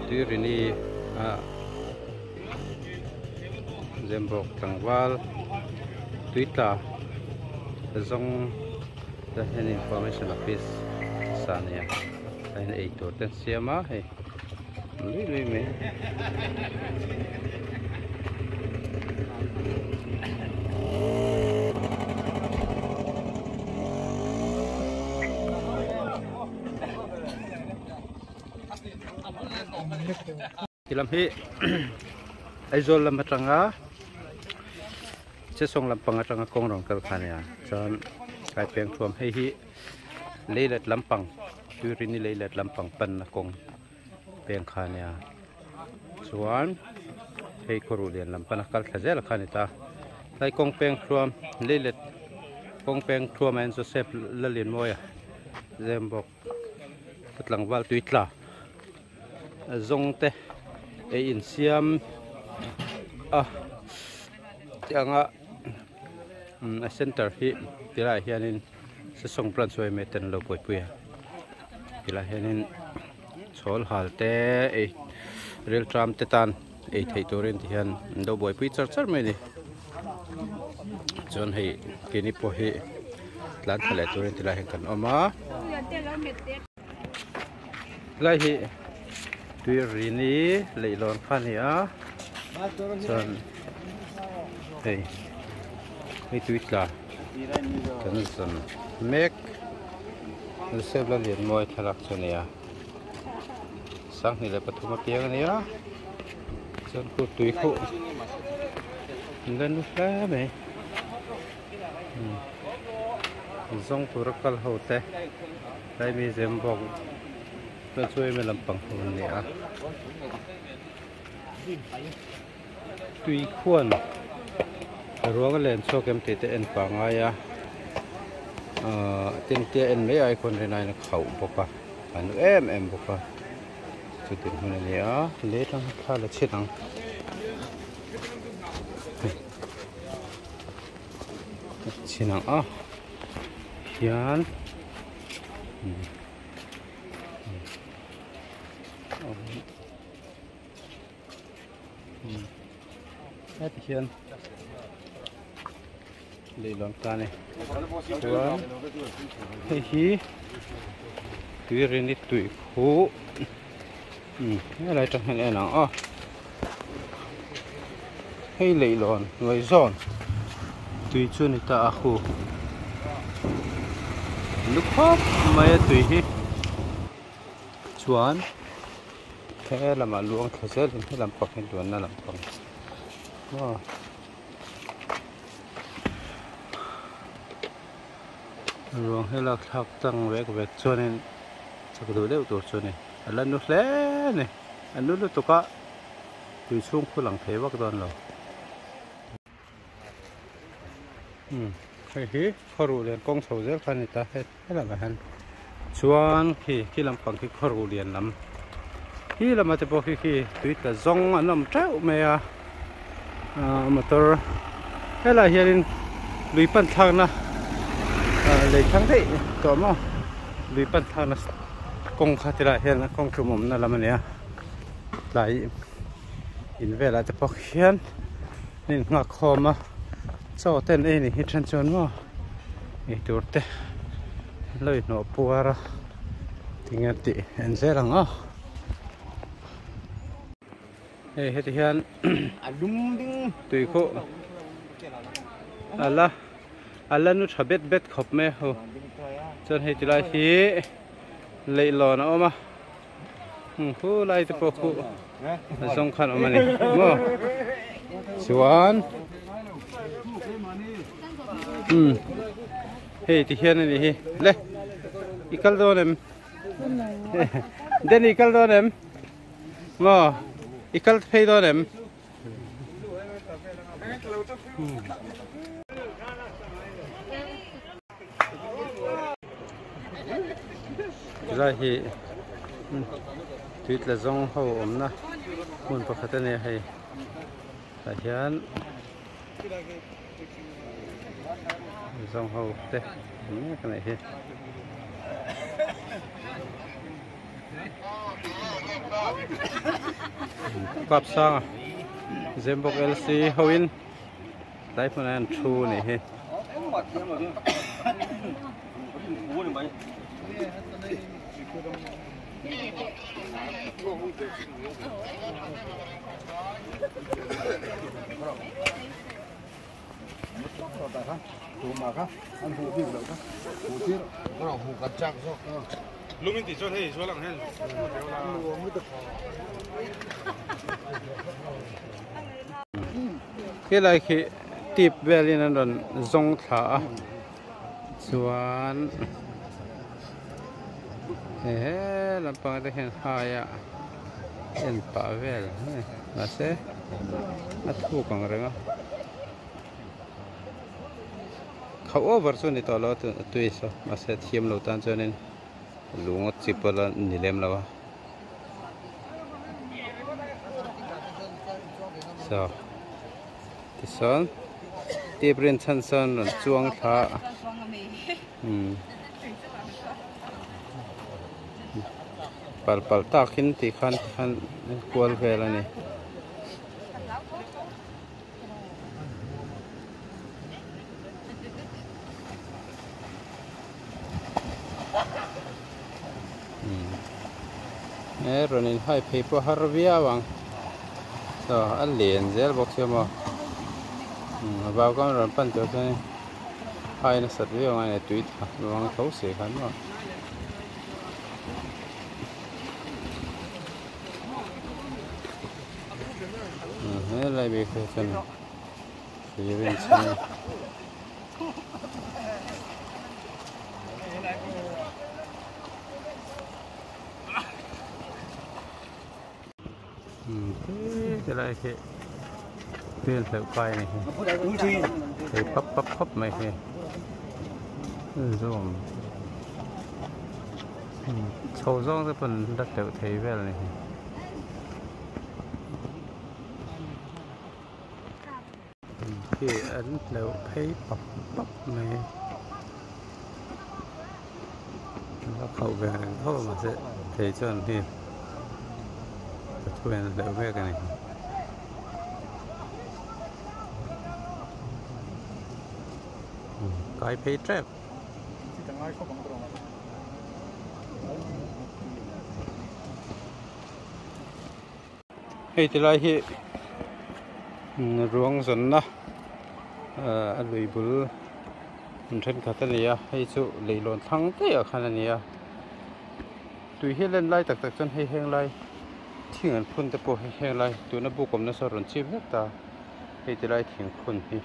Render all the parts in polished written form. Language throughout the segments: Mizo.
Tuirini ah Zembawk tlangval tui tla zawng te hian information office sa a ni a a in eitur te an siam a hei lui lui mai. Ti lam hi Aizawl lam atanga Sesawng lampang atanga kawng rawn kal kha ania chuan tlai peng thuam hei hi leilet lampang Tuirini leilet lampang panna kawng peng kha ania chuan hei khawruh lian lam pana kal thla zel kha a ni ta tlai kawng peng thuam leilet kawng peng thuam ah hian Joseph Lallianmawia Zembawk tlangval tui tla zawng te ei insiam a tianga a center hi tilaiah hianin sesawng branch yma ten an lo buaipui a tilaiah hianin chhawl hal te ei rilṭam te tan ei theih turin ti hian an lo buaipui char char mai a ni chuan hei keini pawh hi tlan thla leh turin tilaiah hian kan awm a tilai hi tuirini leihlawn kha a ni a chuan hei hei tui tla kan zawn mek Joseph Lallianmawia thlalak chu a ni a 2003 a piang a ni a chuan khu tui khuh an la nu hle mai zawng tura kal ho te tlai mi zem bawk chuan chu em lampang ho an ni a tui khuan ruang a len chhuak em tih te en pah ngai a ahh tin tia en mai ai khawn rin aiin a khauh bawk a a nu em em bawk a chuti hmun a ni a lei atang hian thla la chhin ang chhin ang a hian heti hian leihlawn ta a ni chuan hei hi tuirini tui khuh helai atang hian en ang aw hei leihlawn hnuai zawn tui chu a ni ta a khu lu khawp mai a tui hi chuan he lamah luang thla zelin he lampang hi luanna lampang maw. Ruang hi lak thlak tang vek vek chuanin chak duh deuh tur chu a ni a la nu hle a ni a nu lutuk a tui chhung khu lang thei vak dawn lo umm hei hi khawruh lian kawng chho zel kha a ni ta helamah hian chuan khi khi lampang khi khawruh lian lam khi lamah te pawh khi khi tui tla zawng an awm teuh mai a ahh motor helaiah hianin lui pan thlakna ahh lei thlang daih tawh maw lui pan thlakna kawng kha tilaiah hian kawng tlum awmna lam a ni a tlai in velah te pawh khian an innghak khawm a chaw te an ei ni hi then chuan maw eitur te an lo inhnawh puar a tinge tih en zel ang aw hei heti hian tui khuh a la a la nu tha bet bet khawp mai a ho chuan hei ti lai hi leihlawn a awm a. Khu lai te pawh khu a zawng khan awm a ni maw chuan umm hei ti hian a ni hi le i kal dawn em Danny i kal dawn em maw i kal phei dawn em. Tilai hi tui tla zawng ho awmna hmun pakhat a ni a hei tah hian zawng ho te awm mek a nih hi. Kap sanga Zembawk LC hoin tlai hmunah hian thu a nih hi. Helai khi tip velin an rawn zawng thla a chuan he lampang te hian hai a en pah vel mahse a thuk ang reng a khauh over chu a ni tawh lo a tui saw mahse thiam lo tan chuanin lung a chip a la ni lem lo a saw tichuan tip rin chhan sawn rawn chuang thla a umm pal pal takin tih khan tikhan kual vel a ni. He rawn in hai phei pawh har viau ang chaw a len zel bawk sia maw a vau khan rawn pan tur chuan hai nasat viau ang a ni tui tha luang tho si khan maw. Helai bik hi chuan thir in chhung a. Helai khi tuian hleuh kai a ni hi thei pap pap khawp mai hi zawm chho zawng te pawn la hleuh thei vel a ni hi. Khi an hleuh phei pap pap mai a khauh ve reng tho a mahse thei chuan hi pathuain a hleuh vek a ni. Kai phei tep. Hei ti lai hi ruang zawnna a lui bul hmun thenkhat a ni a hei chu leihlawn thlang daih ah khan a ni a tui hi len lai tak tak chuan hei heng lai thing an phun te pawh hi heng lai tuna buk awmna saw rawn chim vek ta hei ti lai thing phun hi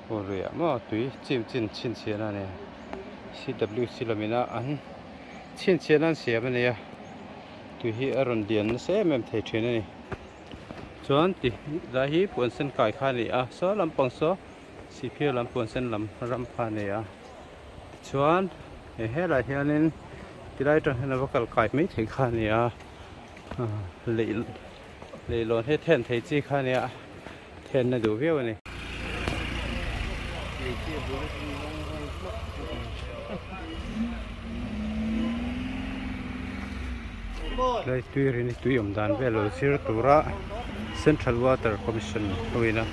aw luiah maw tui chim chin chhinchhiahna a ni a C W C lamina an chhinchhiahna an siam a ni a. Tui hi a rawn lian nasa em em thei thin a ni. Chuan ti lai hi puan sen kai kha a ni a, saw lampang saw sihphir lam puan sen lam ram kha a ni a. Tichuan he helai hianin tilai atang hian a va kal kai mai thei kha a ni a, lei leihlawn hi then thei chi kha a ni a, then na duh viau a ni. Tlai tui rin hi tui awm dan vel lo zir tura Central Water Commission hoin a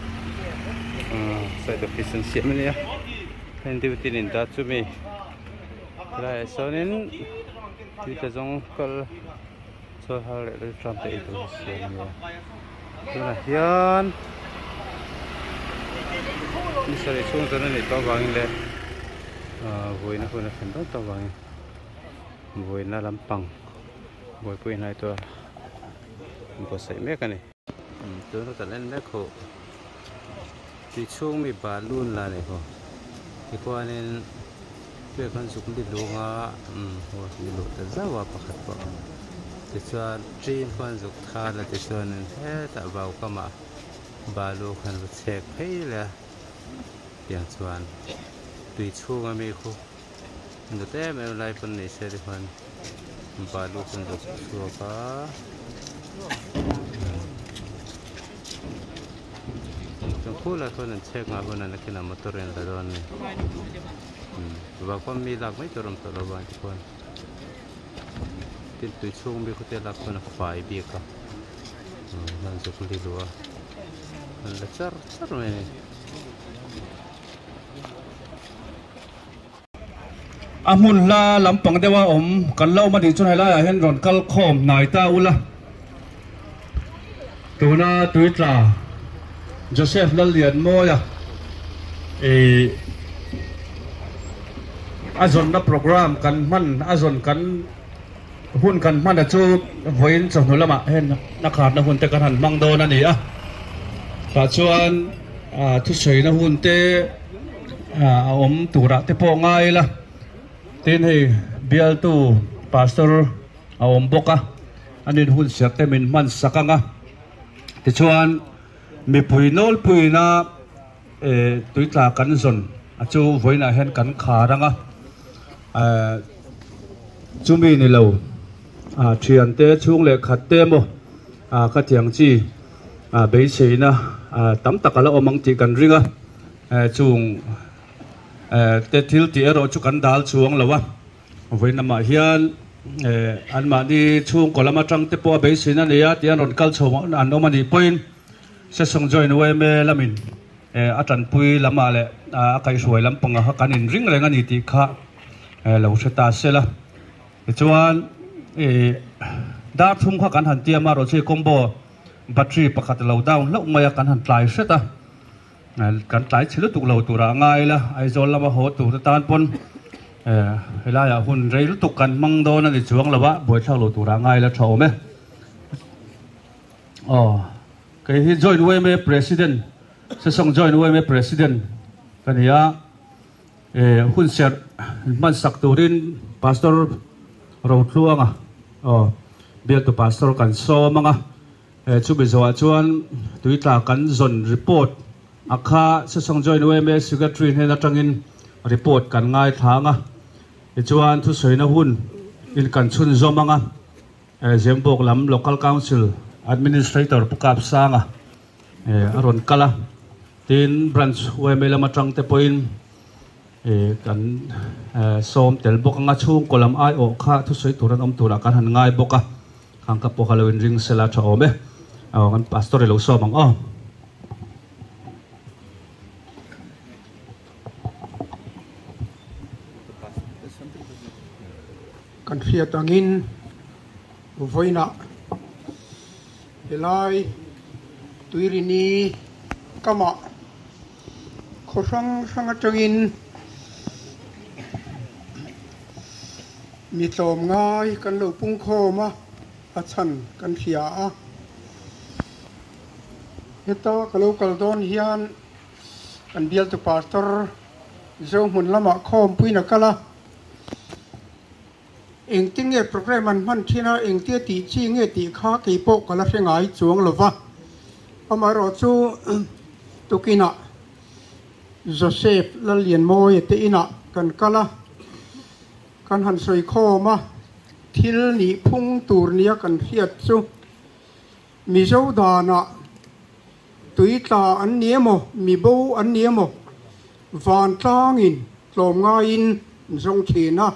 side office an siam a nia heng duty in indah chumi tlaiah sawnin tui tla zawng kal chaw har leh rilṭam te ei tur hi siam a nia tunah hian ni sarih chhung zawng a nih tawh avangin leh ahh vawiina hun a thlen dawn tawh avangin vawiina lampang buaipui hnai tura buatsaih mek a ni. Tuna kan en mek ho tui chhung mi balloon la nei ho tichuanin tui khan zuk li lung a umm haw tui luh ta zauh a pakhat pawh tichuan ṭin khuan zuk thal a tichuanin hetah vau kamah balu khan va chhek phei leh a tiang chuan tui chhunga mi khu dawt em em lai pawn nei se tikhuan balu khan zuk chhuak a. Chuan khulai khuan an chhek nghah hunah nakinah motor in la dawn a ni. Vaukhawm mi lak mai tur a awm tawh lo vang tikhuan. Tin tui chhung mi khawte lak chuan a fai bik a an zuk li luh a an la char char mai a ni. A hmun hla lampang deuha awm kan la awm a nih chuan helaiah hian rawn kal khawm hnai ta ula tuna tui tla Joseph Lallianmawia ih a zawnna program kan hman a zawn kan hun kan hman a chu vawiin chawhnu lamah heng a kharna hun te kan han hmang dawn a ni a tah chuan ah thusawina hun te ah a awm turah te pawh ngai ila tin hei bialtu pastor a awm bawk a a nin hun serh te min hman sak ang a tichuan mipui nawlpuina eh tuitla kan zawn a chu vawiinah hian kan khar ang a eh chumi ni lo ah thiante chhung leh khat te emaw ah ka tiang chi ah beiseina ah tam tak a la awm ang tih kan ring a eh chung eh te thil tih erawh chu kan dal chuang lo a vawiin lamah hian eh anmahni chhungkaw lam atang te pawh a beiseina a nei a tih an rawn kal chho an awm a nih pawhin Sesawng join yma lamin eh a tanpui lamah leh a kaihhruai lampangah kha kan inring reng a ni tih kha eh lo hre ta se la. Tichuan ih dar thum kha kan han tiam a rawh chu combo battery pakhat a lo down hlauh mai a kan han tlai hret a kan tlai chhe lutuk lo turah a ngai la Aizawl lama haw tur te tan pawn eh helaiah hun rei lutuk kan hmang dawn a ni chuang lo a buaithlak lo turah a ngai la tha awm e. Aw kei hi joint yma president Sesawng joint yma president ka ni a. Eh hun serh hman sak turin Pastor Rotluanga aw bialtu Pastor kan sawm ang a, eh chumi zawhah chuan tuitla kan zawn report a kha Sesawng Joint yma Secretary hnen atangin report kan ngaithla ang a, tichuan thusawina hun in kan chhunzawm ang a, eh Zembawk lam Local Council Administrator Pu Kapsanga eh a rawn kal a. Tin, Branch yma lam atang te pawhin kan sawm tel bawk anga chhungkaw lam aiawh kha thusawi tur an awm turah kan han ngai bawk a, khang ka pawh kha lo inring sela tha awm e. Aw kan Pastor i lo sawm ang aw. Kan hriat angin vawiinah Helai Tuirini kamah khaw hrang hrang atangin mi tlawm ngai kan lo pung khawm a, a chhan kan hria a. Heta ka lo kal dawn hian kan bialtu pastor Zohmun lamah khawmpuiin a kal a. Engtin nge program an hman thin a, engtia tih chi nge tih kha kei pawh ka la hre ngai chuang lo va. Amaherawh chu tukinah Joseph Lallianmawia te inah kan kal a, kan han sawi khawm a, thil nih phung tur nia kan hriat chu Mizo danah tui tla an ni emaw, mi bo an ni emaw, vantlangin tlawmngaiin an zawng thin a.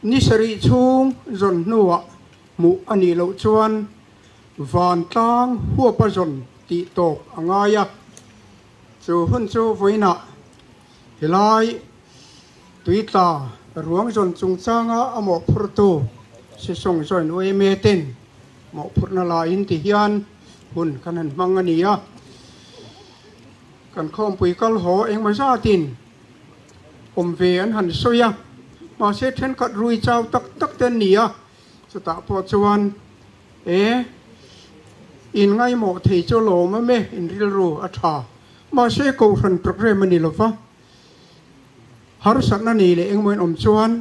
Ni sarih chhung zawn hnuah hmuh a nih loh chuan vantlang huapa zawn tih tawp a ngai a. Chu hun chu vawiinah helai tui tla ruang zawn chungchanga a mawhphurtu Sisawng Joint yma ten mawhphurhna laiin ti hian hun kan han hmang a ni a. Kan khawmpui kal haw engmaw zatin awm ve an han sawi a, mahse thenkhat rui chau tak tak te an ni a, chutah pawh chuan e in ngaimawh thei chu lawm awm e, in rilru a tha, mahse kohhran program a ni lova, harsatna nei leh engmaw in awm chuan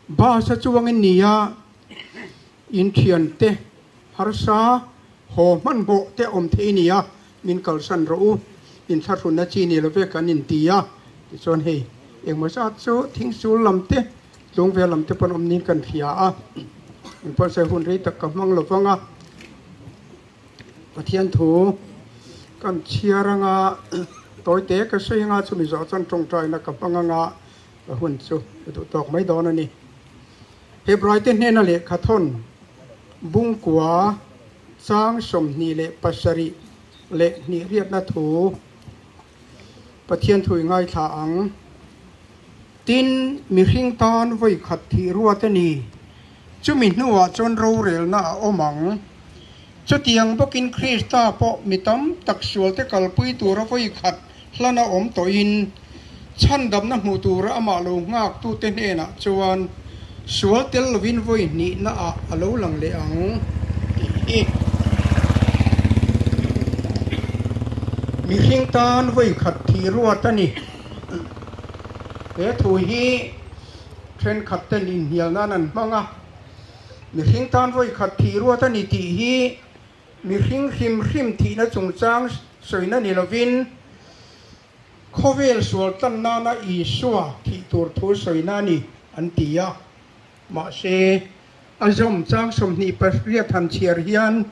bus a chuangin ni a, in thiante harsa haw hmanhmawh te awm thei nia min kalsan rawh u, in thlahrunna chi ni lo ve kan inti a, tichuan hei engmaw zat chu thingsul lam te tlungvel lam te pawn awm niin kan hria a, in pawh sawi hun rei tak ka hmang lo vang a, Pathian thu kan chhiar anga tawite ka sawi anga chumi zawh chuan tawngtaina ka hmang anga ka hun chu ka duh tawk mai dawn a ni. Hebraite hnena lehkha thawn Bungkua chang 27 leh hnih riatna thu Pathian thu i ngaithla ang. Tin, mihring tan vawi khat thih ruat a ni. Chumi hnuah chuan rorelna a awm ang. Chutiang bawkin Krista pawh mi tam tak sualte kalpui tura vawi khat hlan a awm tawhin, chhandamna hmu tura amah lo nghaktute hnenah chuan sual tel lovin vawi hnihna ah a lo lang leh ang tih hi. Mihring tan vawi khat thih ruat a ni. He thu hi thenkhat ten inhnial nan an hmang a, mihring tan vawi khat thih ruat a ni tih hi Mihring hrim hrim thihna chungchang sawina ni lovin, khawvel sual tan nana Isua thih tur thu sawina a ni, an ti a. Mahse, a zawm chang 28 han chhiar hian,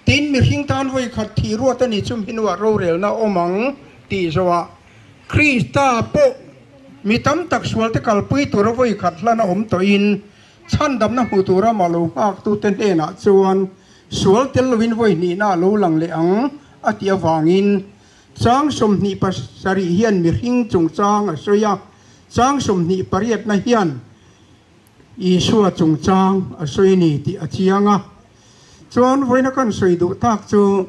Tin, mihring tan vawi khat thih ruat a ni chu hnuah rorelna a awm ang tih zawhah Krista pawh mi tam tak sualte kalpui tura vawi khat hlan a awm tawhin, Chhandamna hmu tura mah lo nghaktute hnenah chuan sual tel lovin vawi hnihna a lo lang leh ang a tih avangin chang 27 hian mihring chungchang a sawi a, chang 28na hian Isua chungchang a sawi a ni tih a chiang a. Chuan vawiina kan sawi duh tak chu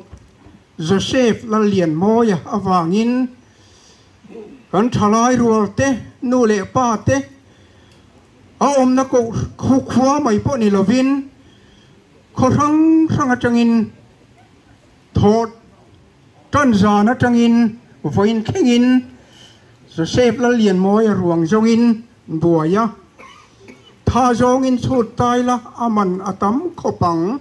Joseph Lallianmawia avangin kan thalai rualte, nu leh pate, A awmna koh khua mai pawh ni lovin khaw hrang hrang atangin thawh tan zan atangin vawiin thlengin Joseph Lallianmawia ruang zawngin buai a, tha zawngin chhut tai la a man a tam khawp ang.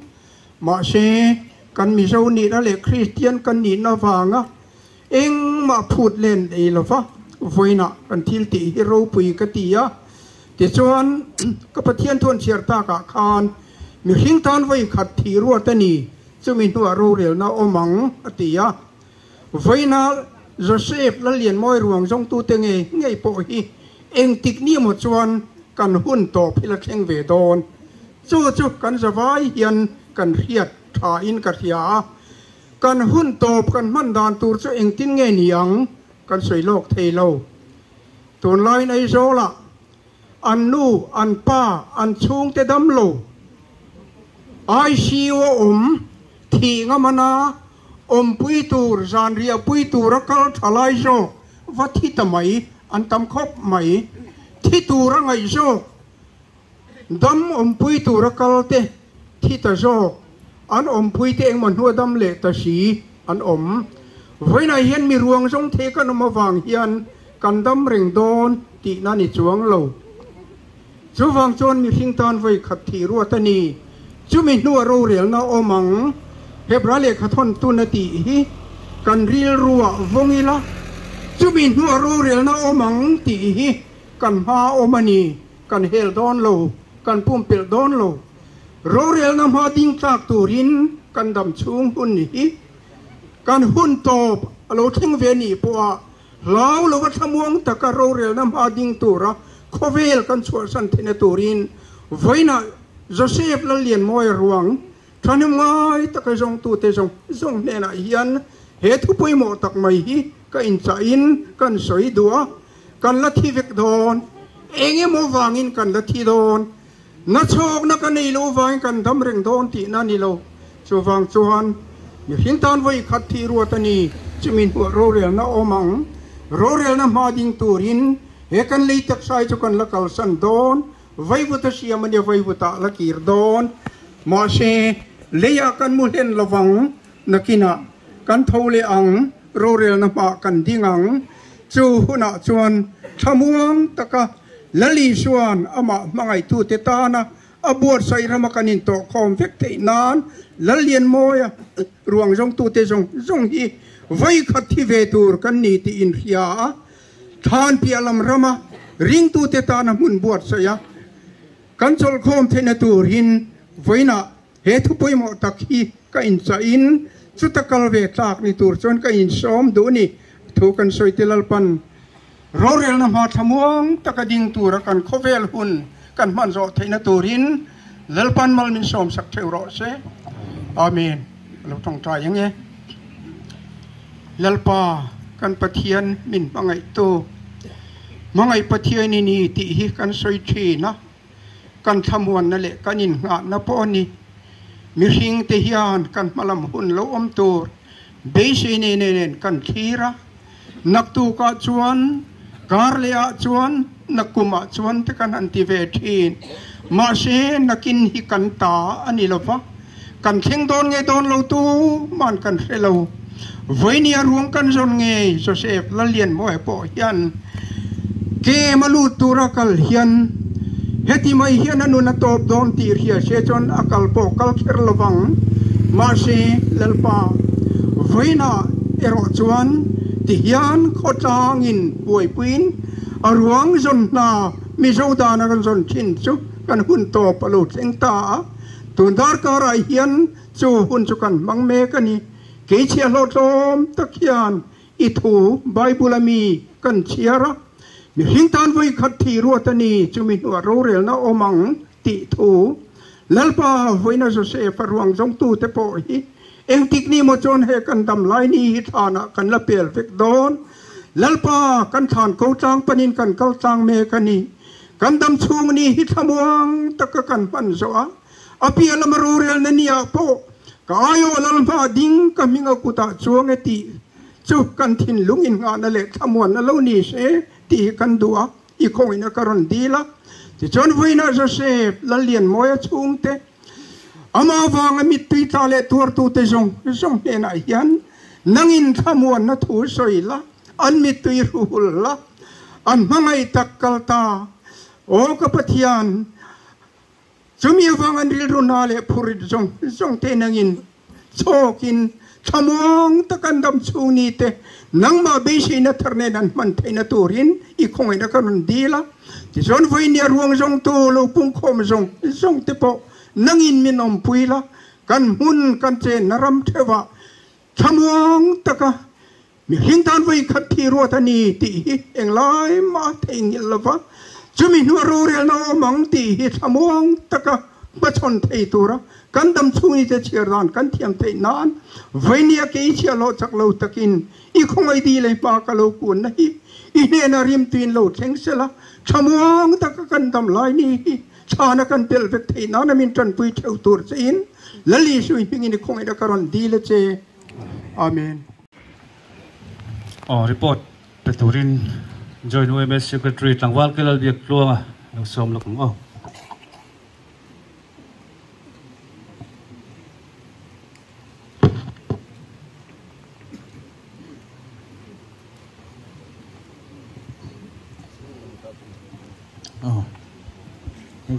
Mahse, kan Mizo nihna leh Kristian kan nihna vanga Engmah phut len ei lova vawiinah kan thil tih hi ropui ka ti a, tichuan ka Pathian thuan chhiar takah khan mihring tan vawi khat thih ruat a ni, chumi hnuah rorelna awm ang a ti a. Vawiina Joseph Lallianmawi ruang zawngtute ngei ngei pawh hi engtik ni emaw chuan kan hun tawp hi la thleng ve dawn. Chu chu kan zavai hian kan hriat thain ka hria a. Kan hun tawp kan hman dan tur chu engtin nge ni ang kan sawi lawk thei lo. Tunlaiin Aizawlah an nu, an pa, an chhungte dam lo, ICU a awm, thih ngamana awmpui tur, zanriahpui tura kal tha lai zawk va thi ta mai an tam khawp mai. Thi tura ngaih zawk Dam awmpui tura kal te thi ta zawk, an awmpui te engmaw hnua dam leh ta si an awm. Vawiinah hian mi ruang zawng thei kan awm avang hian kan dam reng dawn tihna ni chuang lo. Chuvang chuan mihring tan vawi khat thih ruat a ni. Chumi hnua rorelna awm ang Hebra lehkha thawn tun a tih hi kan rilruah vawng ila, chumi hnua rorelna awm ang tih hi kan hma awm a ni. Kan hel dawn lo, kan pumpelh dawn lo. Rorelna hma ding tlak turin kan dam chhung hun hi kan hun tawp a lo thleng ve nih pawha hlau lova thlamuang taka rorelna hma ding tura khawvel kan chhuahsan theihna turin vawiinah Joseph Lallianmawia ruang thahnem ngai taka zawngtute zawng zawng hnenah hian he thu pawimawh tak mai hi ka inchahin kan sawi duh a. Kan la thi vek dawn, eng emaw vangin kan la thi dawn, na chhawkna ka nei loh vangin kan dam reng dawn tihna a ni lo. Chuvang chuan mihring tan vawi khat thih ruat a ni, chumi hnuah rorelna awm ang. Rorelna hma ding turin he kan lei taksa hi chu kan la kalsan dawn, vaivuta siam a nia vaivutah la kir dawn. Mahse, leiah kan mu hlen lovang, nakinah kan tho leh ang, rorelna hmah kan ding ang. Chu hunah chuan thlamuang taka Lal Isua'n amah hmangaihtute tana a buatsaih rama kan intawhkhawm vek theih nan Lallianmawia ruang zawngtute zawng zawng hi vawikhat thi ve tur kan ni tih inhria a, thlan piah lam rama ringtute tana hmun buatsaih a kan chawlhkhawm theihna turin vawiinah he thu pawimawh tak hi ka inchahin chuta kal ve tlak ni tur chuan ka insawm duh a ni. Thu kan sawi te Lalpan rorelna hma thlamuang taka ding tura kan khawvel hun kan hman zawh theihna turin Lalpan mal min sawmsak theuh rawh se. Amen. Ka lo tawngtai ang e. Lalpa, kan Pathian min hmangaihtu, hmangaih Pathian i ni tih hi kan sawi thin a, kan thlamuanna leh kan innghahna pawh a ni. Mihringte hian kan hmalam hun lo awm tur beisei nen nen kan thlir a, naktukah chuan, kar lehah chuan, nakumah chuan te kan han ti ve thin. Mahse, nakin hi kan ta a ni lo va, kan thleng dawn nge dawn lo tuman kan hre lo. Vawinia ruang kan zawn nge Joseph Lallianmawia pawh hian kem a lut tura kal hian heti mai hian a nun a tawp dawn tih hria se chuan a kal pawh kal kher lo vang. Mahse, Lalpa, vawiinah erawh chuan ti hian khawtlangin buaipuiin a ruang zawn hna Mizo dana kan zawn thin chu kan hun tawp a lo thleng ta a. Tun darkarah hian chu hun chu kan hmang mek a ni. Kei chhiahhlawh tlawm tak hian i thu Bible a mi kan chhiar a, mihring tan vawi khat thih ruat a ni, chumi hnuah rorelna awm ang tih thu Lalpa vawiina Joseph a ruang zawngtute pawh hi engtik ni maw chuan he kan dam lai ni hi thlanah kan la pel vek dawn. Lalpa kan thlan ko tlang panin kan kal tlang mek a ni. Kan dam chhung ni hi thlamuang taka kan hman zawh a, a piah lama rorelna niah pawh ka aiawh lal hma ding ka hming a kutah chuang e tih chu kan thinlung innghahna leh thlamuanna lo ni se tih hi kan duh a, i khawngin a ka rawn dil a. Tichuan vawiinah Joseph Lallianmawia chhungte, amah avanga mittui tla leh tuartute zawng zawng hnenah hian nangin thlamuanna thu sawi la, An mittui hruhul la, an hmangaih tak kal ta. Aw ka Pathian, chumi avang an rilru hna leh phurit zawng zawng te nangin chhawkin thlamuang tak an dam chhung ni te nangmah beiseina thar nen an hman theihna turin i khawngaihna ka rawn dil a. Tichuan vawinia ruang zawngtu lo pungkhawm zawng zawng te pawh nangin min awmpui la, kan hmun kan chenna ram theuhah Thlamuang taka mihring tan vawi khat thi ruat a ni tih hi englai mah a theihnghilh lo va, chumi hnua rorelna awm ang tih hi thlamuang taka hmachhawn thei tura kan dam chhungin che chhiar dan kan thiam theih nan vawinia kei chhiahhlawh chak lo takin i khawngaih di leh hma ka lo kunna hi i hnena rimtuin lo thleng sela thlamuang taka kan dam lai ni hi Chhana kan telh vek theih nana min tanpui theuh tur che in Lal Isu i hmingin i khawngaih a ka rawn dil a che. Amen. Aw report pe turin Joint UMS Secretary Tlangval Kelal Biak Tluanga lo sawm lawk ang aw.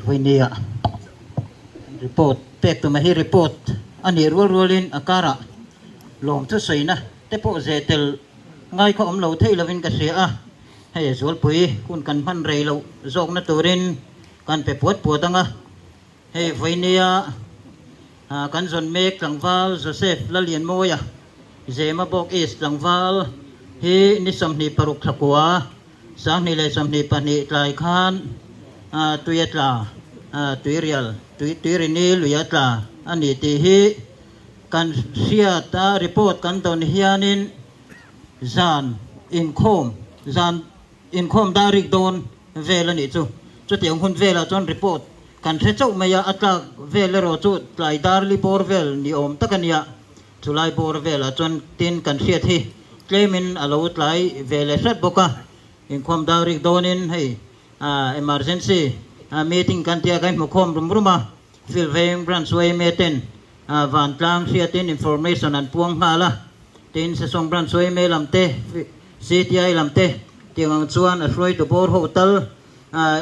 Vawinia report pek tuma hi report a nih rual rualin a karah lawm chu sawina te pawh zeh tel ngai khaw awm lo thei lovin ka hria a, hei zualpui hun kan hman rei loh zawkna turin kan pe puat puat ang a, hei vawinia kan zawn mek tlangval Joseph Lalianmawia Zemabawk East tlangval hi ni 26 thla kua 2022 tlai khan tui a tla, tuirial, tui tuirini lui a tla a ni tih hi kan hriat a, report kan dawn hianin zan inkhawm, zan inkhawm darik dawn vel a nih chu. Chutiang hun velah chuan report kan hre chauh mai a, a tlak vel erawh chu tlai dar li bawr vel ni awm tak a nia. Chulai bawr velah chuan tin kan hriat hi tlemin a lo tlai ve leh hret bawk a, inkhawm dang rik dawnin hei emergency meeting kan tia kan hmukhawm rum rum a, Field Veng Branch yma ten vantlang hriatin information an puang nghal a, tin Sesawng Branch yma lam te, CTI lam te tiang ang chuan a hruaitu bawr ho tal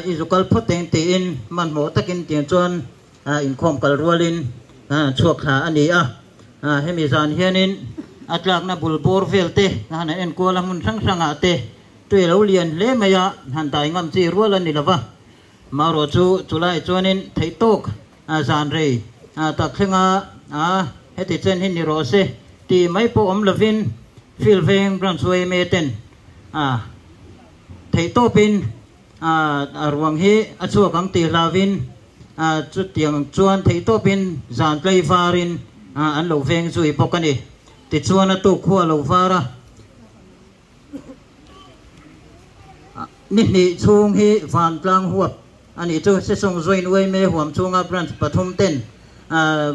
i zu kal phawt eng tiin hmanhmawh takin tiang chuan Inkhawm kal rualin chhuak thla a ni a, hemi zan hianin a tlakna bul bawr vel te han an enkual a, hmun hrang hrangah te tui a lo lian hle mai a, han dai ngam chi rual a ni lo va. Marawh chu chulai chuanin theih tawk zan rei tak thlenga heti chen hi ni rawh se tih mai pawh awm lovin Field Veng Branch yma ten theih tawpin. A ruang hi a chhuak ang tih hlauvin chutiang chuan theihtawpin zan tlei varin an lo veng zui bawk a ni. Tichuan a tuk khu a lo var a. Ni hnih chhung hi vantlang huap a nih chu. Sesawng Joint yma huam chhunga branch pathum ten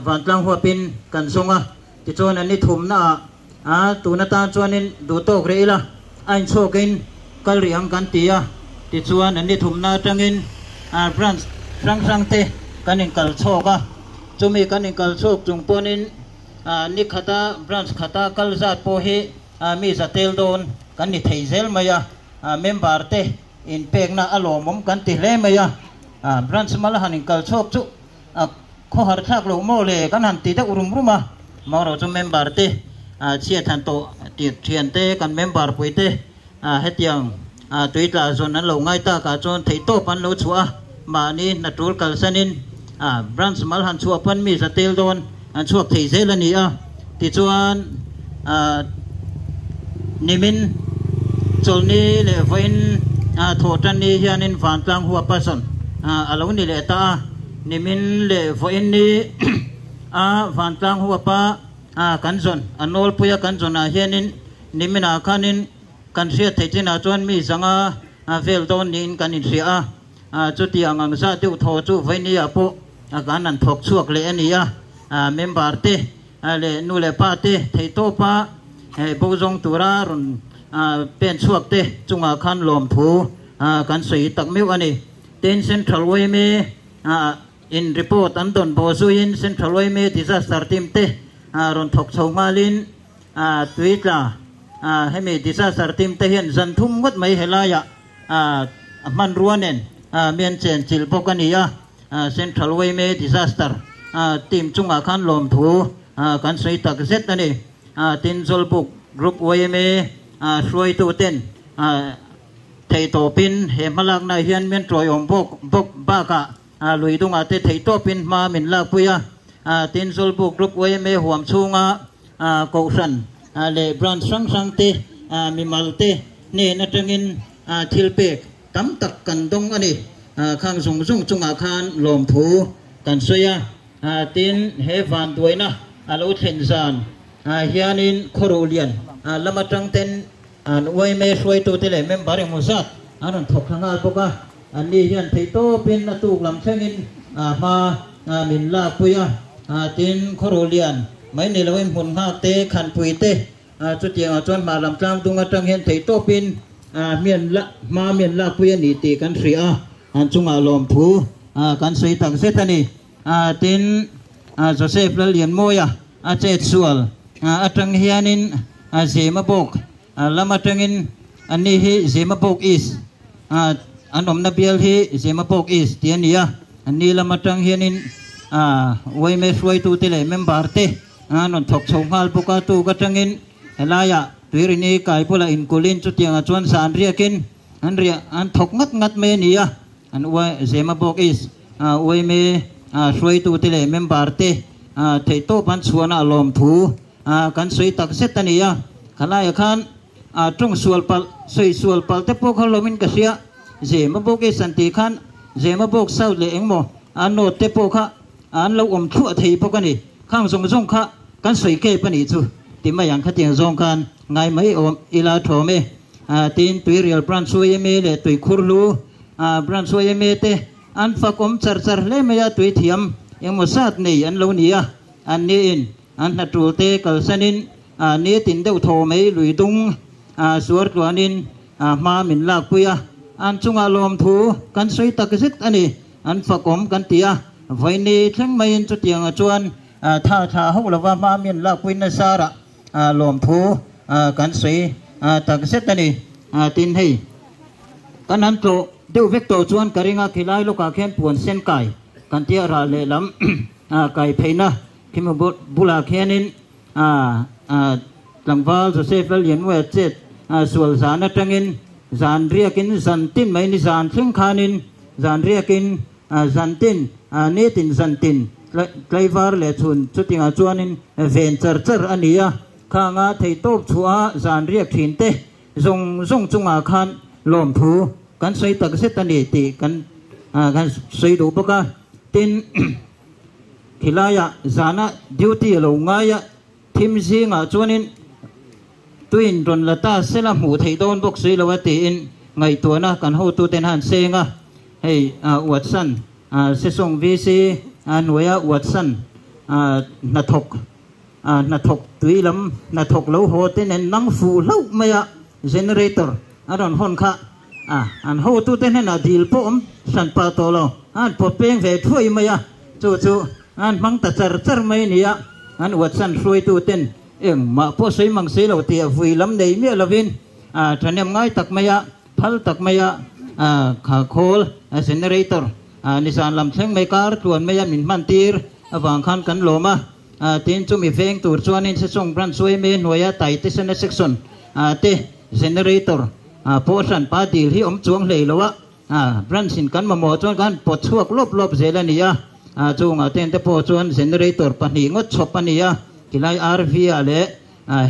vantlang huapin kan zawng a. Tichuan an ni thumnaah tun atan chuanin duhtawk rih ila a inchhuakin kal rih ang kan ti a. Tichuan an ni thumna atangin branch hrang hrang te kan inkal chhawk a. Chumi kan inkal chhawk chung pawnin ni khata branch khata kal zat pawh hi Mi za tel dawn kan ni thei zel mai a, member te inpekna a lawmawm kan ti hle mai a, branch mal han inkal chhuak chu khawhar thlak loh maw le kan han ti deuh rum rum a, marawh chu member te chhiat han tawh tir thian te kan member pui te hetiang tuitla zawn an lo ngai tak ah chuan theihtawp an lo chhuah a, mahni hna tul kalsanin branch mal han chhuah pawn mi za tel dawn an chhuak thei zel a ni a, tichuan nimin chawlhni leh vawiin thawh tan ni hianin vantlang huapa zawn a lo ni leh ta a, nimin leh vawiin ni a vantlang huapa kan zawn a nawlpuia kan zawnah hianin niminah khanin kan hriat theih chinah chuan mi zanga vel dawn niin kan inhria a. Chutiang ang zah deuh thaw chu Vainia pawh kan han thawk chhuak leh a ni a, member te leh nu leh pa te theihtawpa bo zawng tura rawn pen chhuak te chungah khan lawmthu kan sawi tak meuh a ni. Tin, Central yma in report an dawn bawh zuiin Central yma Disaster Team te rawn thawk chho nghalin tui tla hemi Disaster Team te hian zan thum ngawt mai helaiah A hmanrua nen mian chen chilh bawk a ni a, Central yma Disaster Team chungah khan lawmthu kan sawi tak zet a ni. Tin, Zawlbuk Group yma hruaituten theihtawpin he hmalaknaah hian mian tawiawm bawk bawk bakah lui dungah te theihtawpin hma min lakpui a. Tin, Zawlbuk Group yma huam chhunga Kohhran leh branch hrang hrang te, mimal te hnen atangin thil pek tam tak kan dawng a ni. Khang zawng zawng chungah khan lawmthu kan sawi a. Tin, he vanduaina a lo thlen zan hianin Khawruhlian lam atang ten an yma hruaitute leh member engmaw zat an rawn thawk thla nghal bawk a. Anni hian theihtawpin a tuk lam thlengin hma min lakpui a. Tin, Khawruhlian mai ni loin hmun nghak te, khanpui te, chutiangah chuan hmar lam tlang dung atang hian theihtawpin hmian hma mian lakpui a ni tih kan hria a, an chungah lawmthu kan sawi tak zet a ni. Tin, Joseph Lallianmawia a chet sual atang hianin Zema bawk lam atangin anni hi Zema bawk East an awmna bial hi Zema bawk East tih a ni a. Anni lam atang hianin yma hruaitute leh member te an rawn thawk chho nghal bawk a, tuk atangin helaiah Tuirini kai bulah inkulhin chutiangah chuan zan riakin an riah an thawk ngat ngat mai a ni a. An Zema bawk East yma hruaitute leh member te theihtawp an chhuahna a lawmthu kan sawi tak zet a ni a. Khalaiah khan tawng sual palh, sawi sual palh te pawh kha lawmin ka hria. Zema bawk East an tih khan Zema bawk South leh engmaw a North te pawh kha an lo awm thluah thei bawk a ni. Khang zawng zawng kha kan sawi kep a nih chu ti mai ang khatiang zawng khan ngai mai awm ila thawm e. Tin, Tuirial Branch yma leh Tuikhurhlu Branch yma te an fak awm char char hle mai a, tui thiam engmaw zat nei an lo ni a, an niin an hna tul te kalsanin nitin deuh thaw mai lui dung suar tluanin hma min lakpui a, an chungah lawmthu kan sawi tak zet a ni, an fakawm kan ti a, vawiini thleng maiin chutiangah chuan tha thla hauh lova hma min lakpui nasarah lawmthu kan sawi tak zet a ni. Tin hei kan han tlawh deuh vek tawh chuan ka ring a, khilai lawkah khian puan sen kai kan tia rah lehlam kai pheina khimi bulah khianin Tlangval Joseph Lallianmawia chet sual zan atangin zan riakin zan tin mai ni zan thleng khanin zan riakin zan tin nitin zan tin tlaivar leh chhun chutingah chuanin ven char char a ni a, khanga theihtawp chhuah zan riak thin te zawng zawng chungah khan lawmthu. kan sawi tak zet a ni tih kan kan sawi duh bawk a. Tin, khilaiah zana duty a lo ngai a, thim zingah chuanin tuin rawn la ta sela hmuh theih dawn bawk si lo a tiin ngaihtuahna kan hotuten han seng a. Hei Watson Sesawng VC hnuaia Watson hnathawk hnathawk tui lam hnathawk lo haw te nen nang fuh hlauh mai a generator a rawn hawn kha a an hotute hnenah dil pawh awm hran pah tawh lo a an pawt peng ve thuai mai a chu chu an hmang ta char char mai a ni a an Watson hruaitu ten engmah pawh sawi mang si lo tih a vui lam nei miah lovin a thahnem ngai tak mai a phal tak mai a kha khawl generator nizan lam thleng mai kar tluan mai a min hman tir avang khan kan lawm a. Tin, chumi veng tur chuanin Sesawng Branch YMA hnuaia Taitesena Section te Generator pawh hranpa dil hi awm chuang hlei lo a, Branch in kan mamawh chuan kan pawt chhuak lawp lawp zel a ni a, chungah ten te pawh chuan Generator pahnih ngawt chhawp a ni a, tilai RV ah leh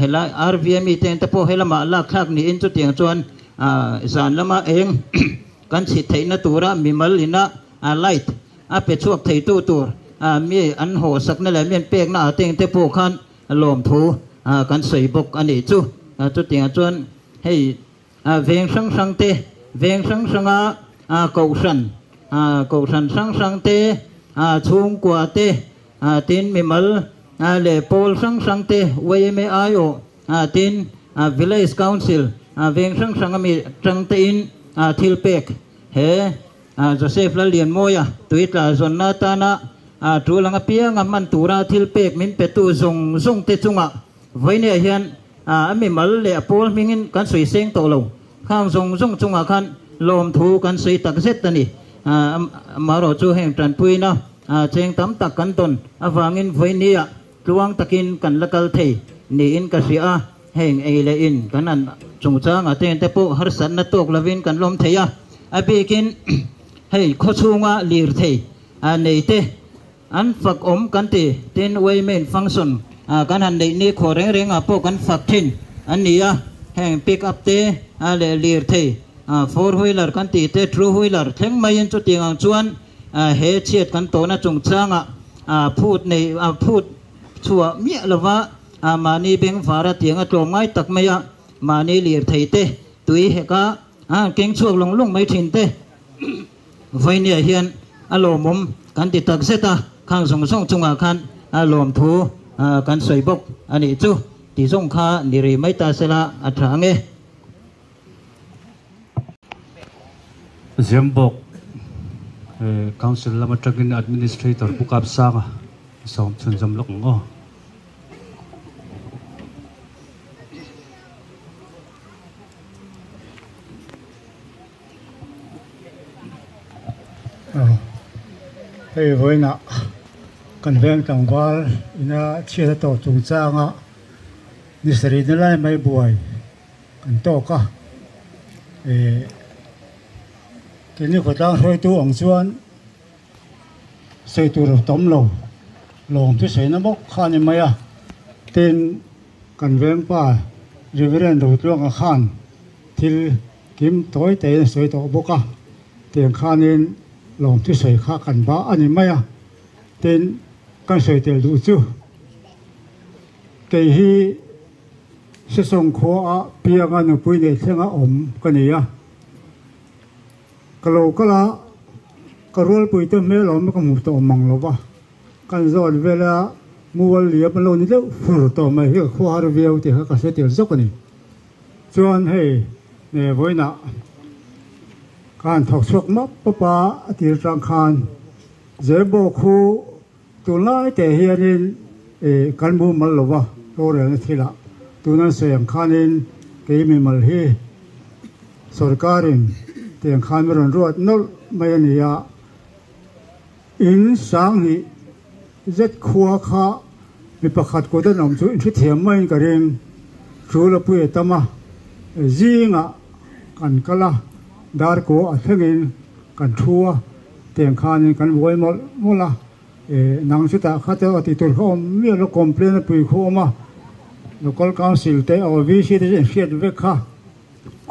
helai RV a mi ten te pawh helamah lak thlak niin chutiang chuan zan lama eng kan chhit theihna tura mimal ina light A pe chhuak theitu tur mi an haw sakna leh mi an pekna ah teng te pawh khan lawmthu kan sawi bawk a nih chu. Chutiangah chuan hei veng hrang hrang te, veng hrang hranga kohhran, kohhran hrang hrang te, chhungkua te, tin mimal leh pawl hrang hrang te, yma aiawh, tin Village Council veng hrang hranga mi tang tein thil pek he Joseph Lallianmawia tui tla zawnna atana tul anga pianga hman tura thil pek min petu zawng zawng te chungah vawinia hian a mimal leh a pawl hmingin kan sawi seng tawh lo. Khang zawng zawng chungah khan lawmthu kan sawi tak zet a ni. Amaherawh chu heng tanpuina cheng tam tak kan tawn avangin vawinia tluang takin kan la kal thei niin ka hria a. Heng ei leh in kan an chungchangah te te pawh harsatna tawk lovin kan lawm thei a, a bikin hei khawchhunga lirthei nei te an fak awm kan ti, tin yma function kan han neih ni khaw reng rengah pawh kan fak thin an ni a, heng pick up te leh lirthei four wheeler kan tih te two wheeler thleng maiin chutiang ang chuan he chhiat kan tawhna chungchangah phut nei phut chhuah miah lova. A mahni beng vara tiang a tlawm ngai tak mai a, mahni lirthei te, tui hek a, a keng chhuak lawng lawng mai thin te. Vawinia hian a lawmawm kan ti tak zet a, khang zawng zawng chungah khan a lawmthu kan sawi bawk a nih chu ti zawng kha ni rih mai ta sela a tha ang e. Zembawk Council lam atangin Administrator Pu Kapsanga sawm chhunzawm lawk ang aw. Hei vawiinah kan veng tlangval ina chhiat a tawh chungchanga ni sarih na lai mai buai kan tawk a, eh keini khawtlang hruaitu ang chuan sawi tur a tam lo, lawm chu sawi na bawk kha a ni mai a, tin kan vengpa Reverend Rotluanga khan thil kim tawi tawiin a sawi tawh bawk a, tiang khanin lawm chu sawi kha kan ba a ni mai a, tin kan sawi tel duh chu kei hi. Sesawng khuaah pianga nupui nei thlenga awm ka ni a, ka lo kal a, ka rualpuite hmel awm ka hmu tawh mang lo va, kan zawn vela mual liam an lo ni deuh fur tawh mai hi ka khua har viau tih kha ka hre tel zawk a ni. Chuan hei ne vawiinah ka han thawk chhuak map map a, a tir tang khan Zebawk khu Tunlai teh hianin kan mumal lo va, rorelna thilah tuna sawi ang khanin kei mimal hi sorkarin tiang khan mi rawn ruat nawlh mai a ni a, in sanghnih zet khua kha mi pakhat kut an awm chu inhrethiam maiin ka ring. Tul a pui a tam a, zingah kan kal a, darkaw a thlengin kan thu a. Tiang khanin kan buai mawlh mawlh a, eh nang chutah kha te aw tih tur kha awm miah lo complain a pui khu awm a, local council te aw VC te chu in hriat vek kha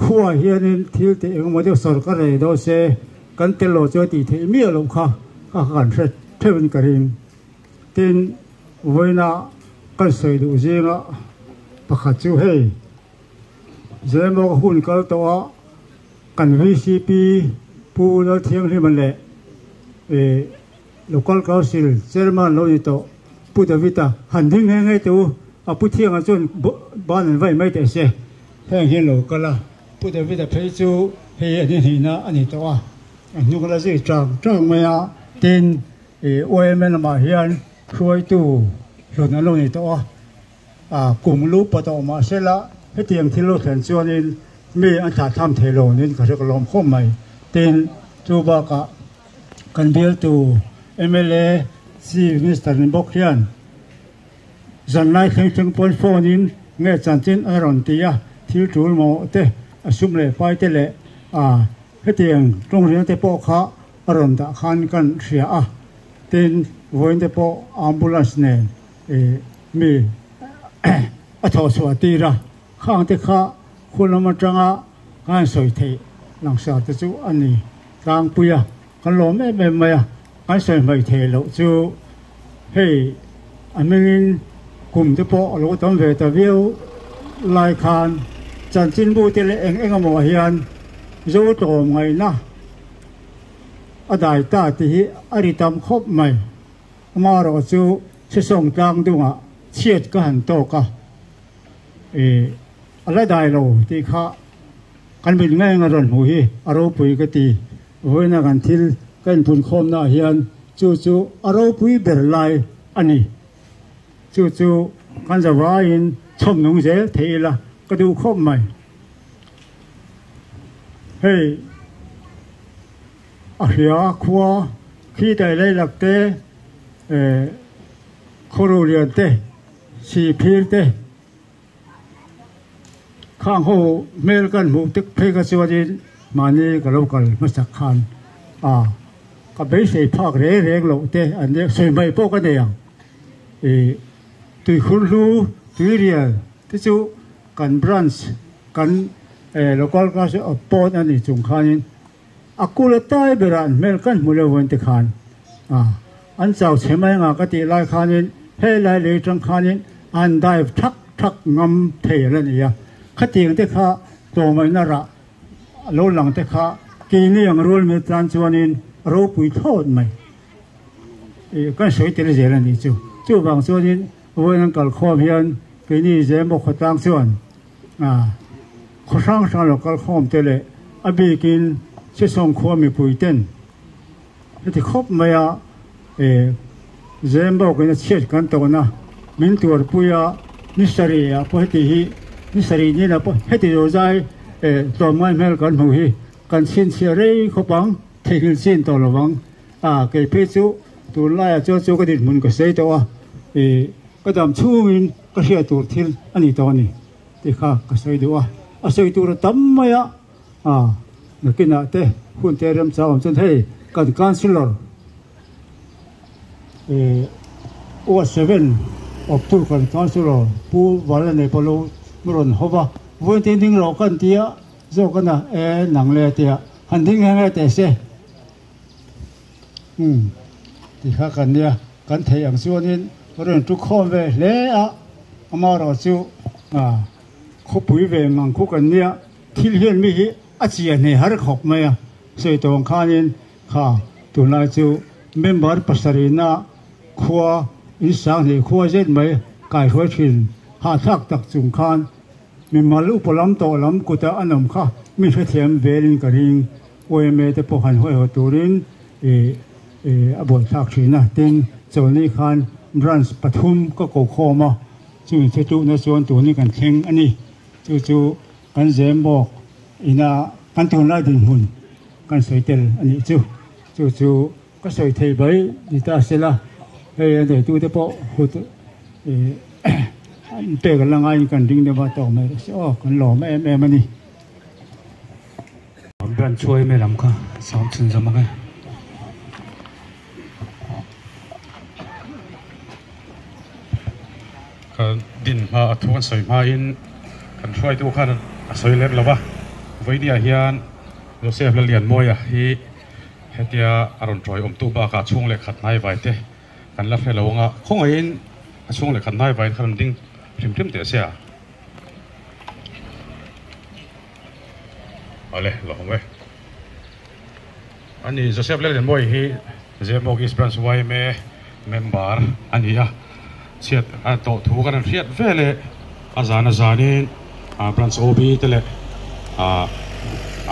Khuaah hianin thil tih engemaw deuh sawrkar nei dawn se kan tel lo chu a tih theih miah loh kha kha kan hre theuhin ka ring. Tin, vawiina kan sawi duh zinga pakhat chu hei, Zemawk hun kal tawh a kan VCP Pu Lalthianghlima leh Local Council Chairman lo ni tawh Pu David-a han ding nghe nghe teh u, a Pu Thianga chuan ban an vai mai teh se. Heng hian lo kal a, Pu David-a phei chu hei an inhnihna a ni tawh a, a hnung la zui chang chang mai a, tin YMA lamah hian hruaitu hlun an lo ni tawh a, a kum lu pa tawh mah sela hetiang thil lo thlen chuanin mi an thlahthlam thei lo niin ka hre ka lawm khawp mai, tin chu bakah Kan bialtu mla Chief Minister ni bawk hian zanlai thleng thleng pawn phone in nge chanchin a rawn ti a, thil tul mawh te, a sum leh pai te leh a hetiang tawngriang te pawh kha a rawn dah khan kan hria a, tin vawiin te pawh ambulance nen mi a thawh chhuah tir a, khang te kha khua lam atanga kan sawi theih langsar te chu a ni. Tlangpui a, kan lawm em em mai a, kan sawi hmaih theih loh chu hei a hmingin kum te pawh a lo tam ve ta viau lai khan chanchinbu te leh eng eng emaw ah hian Zo tlawm ngaihna a dai ta tih hi a ri tam khawp mai. Amaherawh chu Sesawng tlang dungah chhiat ka han tawk a, ih a la dai lo tih kha Kan mit ngei nga rawn hmuh hi a ropui ka ti. Vawiina kan thil ka inpunkhawmnaah hian chu chu a ropui ber lai a ni. Chu chu kan zavaiin chhawm nung zel thei ila ka duh khawp mai. Hei a hria khua khi dai leilak te, khawrulian te, sihphir te, Khang ho hmel kan hmuh tek phei kha chuanin mahni ka lo kal hmasak khan a ka beisei phak reng reng loh te an nia sawi mai pawh ka nei ang ih tuikhur hlu tuirial te chu kan branch kan local council of pawn a ni chung khanin a kul a tai berah an hmel kan hmu leuh vawn te khan a an chau chhe mai anga ka tih lai khanin helai lei tang khanin an dive thak thak ngam thei a la ni a, khatiang te kha tlawmawihna rah a lo lang te kha keini ang rual mi tan chuanin a ropui thlawt mai ih kan sawi tel zel a nih chu. Chuvang chuanin vawiin an kalkhawm hian keini Zemaw khawtlang chuan a khaw hrang hrang lo kalkhawm te leh a bikin Sesawng khua mipui ten heti khawp mai a e Zembawkin a chhiat kan tawhna min tuarpui a ni sarih ah pawh heti hi ni sarih ni lah pawh heti zo zai e tlawmngai hmel kan hmuh hi kan chhinchhiah rei khawp ang theihnghilh chin tawh lo vang a kei phei chu tunlaiah chuan chu ka dinhmun ka sei tawh a e ka dam chhungin ka hriat tur thil a ni tawh a ni tih kha ka sawi duh a a sawi tur a tam mai a. A, nakinah te hun te remchang awm chuan hei kan councillor eh ward seven awptu kan councillor Pu Valanei pawh lo rawn haw va, vawiin te ding rawh kan tia zawk a na e nang le tia han ding nghe nghe teh se umm ti kha kan nia kan theih ang chuanin rawn tu khawm ve hle a amaherawh chu ah khawpui ve ngang khu kan nia. Thil hian mi hi a chiah hneh har khawp mai a, sawi tawng khanin kha tunlai chu member pasarihna khua in sang hnih khua zet mai kaihruai thin hahthlak tak chung khan mimal upa lam tawh lam kuta an awm kha mi hrethiam velin ka ring yma te pawh han huaihawt turin ih a buaithlak thin a, tin chawlni khan branch pathum ka kokhawm a, chumi thutlukna chuan tunin kan thleng a ni. Chu chu kan zem bawk ina kan tunlai dinhmun kan sawi tel a nih chu. Chu chu ka sawi thei bai ni ta sela, hei a neitute pawh hut an pek an la ngaiin kan ring deuh a, tawk mai rawh se aw, kan lawm em em a ni. Branch chuai mai lam kha sawm chhun zawm ang e. Ka din hma a thu an sawi hmain kan hruaitu khan a sawi lem lo va. Vawinia hian Joseph Lallianmawia hi hetia a rawn tawi awmtu bakah chhung leh khat hnai vai te kan la hre lo anga khawngaihin a chhung leh khat hnai vaiin kha rawn ding hrim hrim teh se a. Awle lo awm e. Ani Joseph Lallianmawia hi Zemawk East Branch yma member a ni a, chhiat a tawh thu kan han hriat ve leh a zan a zanin Branch OB te leh a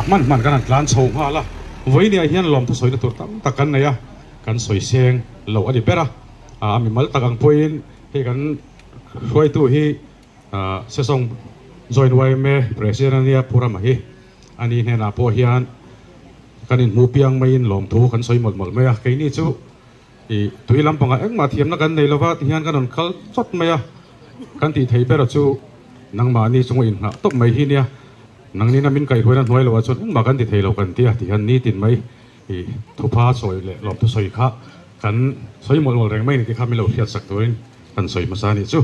hman hman kan han tlan chho nghal a, vawinia hian lawmthu sawina tur tam tak kan nei a, kan sawi seng lo a ni ber a, a mimal tak ang pawhin hei kan hruaitu hi Sesawng Joint yma President a nia Pu Rama hi a ni hnenah pawh hian kan inhmu piang maiin lawmthu kan sawi mawlh mawlh mai a, keini chu ih tui lampangah engmah thiamna kan nei lova tihian kan rawn kal chawt mai a, kan tih thei ber chu nangmahni chunga inngah tawp mai hi nia, nangnin a min kaihhuaina hnuai loah chuan engmah kan ti thei lo kan ti a tihian nitin mai ih thupha sawi leh lawmthu sawi kha kan sawi mawlh mawlh reng mai a ni tih kha min lo hriat sak turin kan sawi hmasa a nih chu.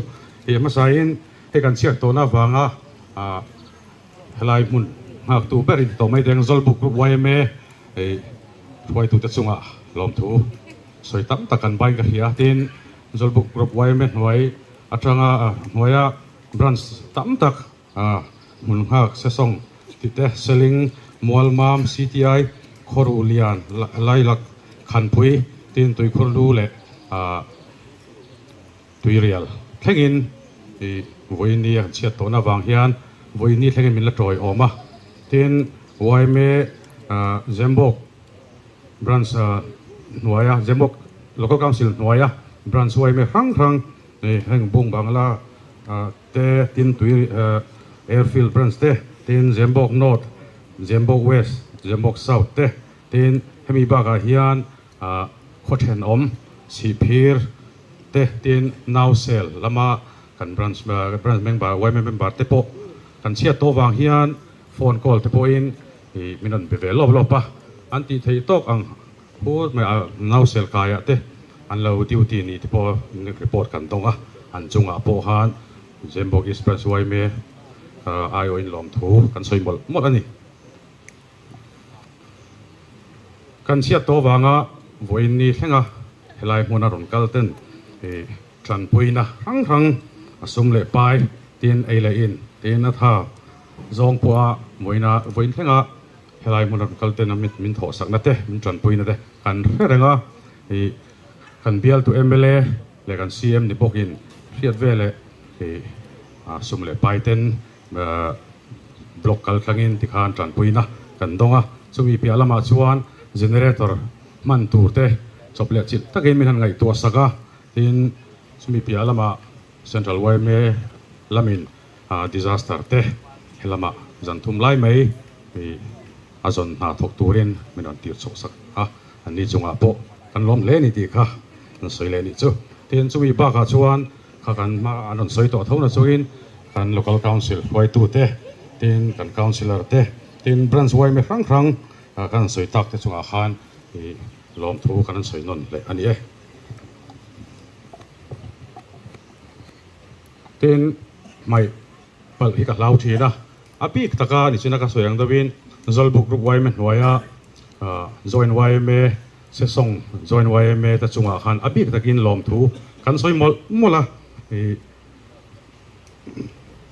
Ih hmasain hei kan chhiat tawhna avanga ah Helai hmun nghaktu ber in tawh mai teng Zawlbuk Group yma ei hruaitute chungah lawmthu sawi tam tak kan bain ka hria. Tin, Zawlbuk Group yma hnuai atanga hnuaia branch tam tak hmun nghak Sesawng tih te, Seling, Mualmam, CTI, Khawruhlian, Lailak, Khanpui, tin Tuikhurlu leh Tuirial thlengin i vawiin a chhiat tawhna avang hian vawiin thlengin min la tawi awm a, tin yma Zembawk branch hnuaia Zembawk Local Council hnuaia branch yma hrang hrang heng Bung Bangla te tin tui Airfield branch te tin Zembawk North, Zembawk West, Zembawk South te tin hemi bakah hian Khaw thenawm Sihphir te tin Nausel lama kan branch branch member yma member te pawh kan chhiat tawh vang hian phone call te pawhin ih min rawn be ve lawp lawp a, an tih theih tawk ang hu mai a Nausel kaiah te an lo duty ni te pawh report kan dawng a, an chungah pawh khan Zembawk East Branch yma aiawhin lawmthu kan sawi mawlh mawlh a ni. Kan chhiat tawh avanga vawiin ni thlenga helai hmuna rawn kal ten ih tanpuina hrang hrang a sum leh pai tin ei leh in tin a tha zawng pawha vawiina vawiin thlenga helai hmuna rawn kal ten a min thawh sakna te min tanpuina te kan hre reng a ih kan bialtu mla leh kan CM ni bawkin hriat veleh ih sum leh pai ten Block kal tlangin tikhan tanpuina kan dawng a, chumi piah lamah chuan generator hman tur te chawp leh chilh takin min han ngaihtuah sak a, tin chumi piah lamah Central yma lamin disaster te helamah zan thum lai mai a zawn hna thawk turin min rawn tir chhuah sak a, anni chungah pawh kan lawm hle a ni tih kha an sawi leh a nih chu. Tin chumi bakah chuan Kha kan hma an rawn sawi tawh tho na chungin kan Local Council hruaitute tin kan Councillor te tin Branch yma hrang hrang kan sawi tak te chungah khan ih lawmthu kan rawn sawi nawn leh a ni e. Tin hmaih palh hi ka hlau thin a, a bik taka nichina ka sawi ang deuhin Zawlbuk Group yma hnuaia Joint yma Sesawng Joint yma te chungah khan a bik takin lawmthu kan sawi mawlh mawlh a, ih